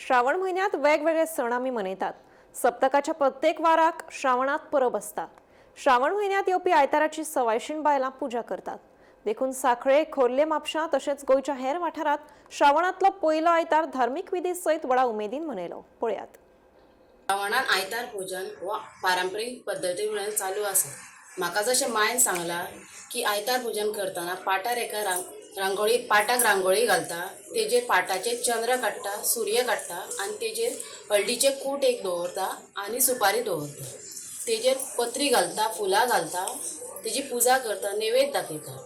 श्रावण म्हयन्यांत वेगवेगळे सण आमी मनयतात. सप्तकाच्या प्रत्येक वाराक श्रावणांत परब आसता. श्रावण म्हयन्यांत येवपी आयताराची सवायशीण बायलां पुजा करतात. देखून सांखळे, खोर्ले, म्हापशां तशेंच गोंयच्या हेर वाठारांत श्रावणांतलो पयलो आयतार धार्मीक विधी सयत व्हडा उमेदीन मनयलो. पळयात. श्रावणान आयतार पुजन हो पारंपरीक पद्दती म्हणून चालू आसा. म्हाका जशें मायन सांगलां की आयतार पुजन करतना पाटार एका रांगोळी, पाटाक रांगोळी घालता, तेजेर पाटाचेर चंद्र काडटा, सूर्य काडटा आनी तेजेर हळदीचें कूट एक दवरता आनी सुपारी दवरता, तेजेर पत्री घालता, फुलां घालता, तेजी पुजा करता, नैवेद्य दाखयता.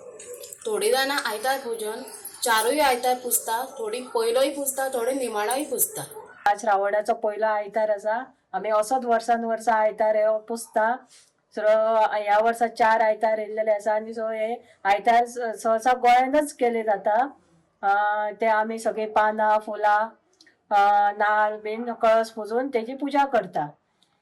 थोडीं जाणां आयतार पुजन चारूय आयतार पुजता, थोडीं पयलोय पुजता, थोडीं निमाणोय पुजता. आज श्रावणाचो पयलो आयतार आसा. आमी असोच वर्सान वर्सा आयतार हो पुजता. सो ह्या वर्सा 4 आयतार येयल्लेले आसा आनी सो हे आयतार सहसा गोंयांतच केले जाता. ते आमी सगळीं पानां फुलां नाल्ल बीन कळस पुजून तेजी पुजा करता.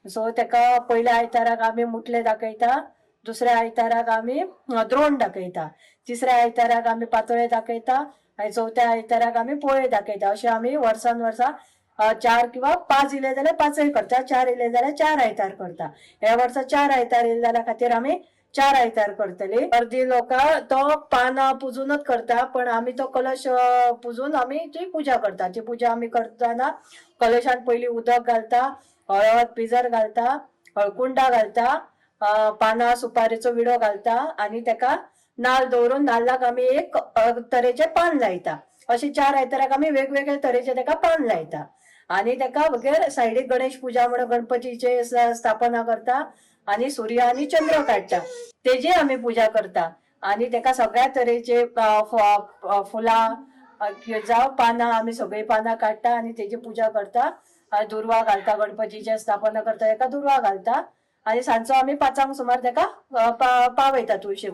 सो तेका पयल्या आयताराक आमी मुटले दाखयता, दुसऱ्या आयताराक आमी द्रोण दाखयता, तिसऱ्या आयताराक आमी पातोळे दाखयता आनी चवथ्या आयताराक आमी पोळे दाखयता. अशें आमी वर्सान वर्सा 4 किंवा 5 इले जाल्यार 5 करता, 4 इले जाल्यार 4 आयतार करता. ह्या वर्सा 4 आयतार येयले जाल्या खातीर आमी 4 आयतार करतली. अर्दी लोकां तो पानां पुजूनच करता, पण आमी तो कलश पुजून आमी ती पुजा करता. ती पुजा आमी करतना कलशान पयलीं उदक घालता, हळद पिजर घालता, हळकुंडा घालता, पानां सुपारेचो विडो घालता आनी तेका नाल्ल दवरून नाल्लाक आमी एक तरेचें पान लायता. अशें 4 आयताराक आमी वेगवेगळे तरेचे तेका पान लायता आनी तेका बगैर सायडीक गणेश पुजा म्हणून गणपतीचे स्थापना करता आनी सूर्य आनी चंद्र काडटा, तेजी आमी पुजा करता आनी तेका सगळ्या तरेचे फुलां जावं पानां आमी सगळीं पानां काडटा आनी तेजी पुजा करता. दुर्वा घालता, गणपतीचे स्थापना करता, तेका दुर्वा घालता आनी सांजचो आमी 5 सुमार तेका पावयता तुळशी.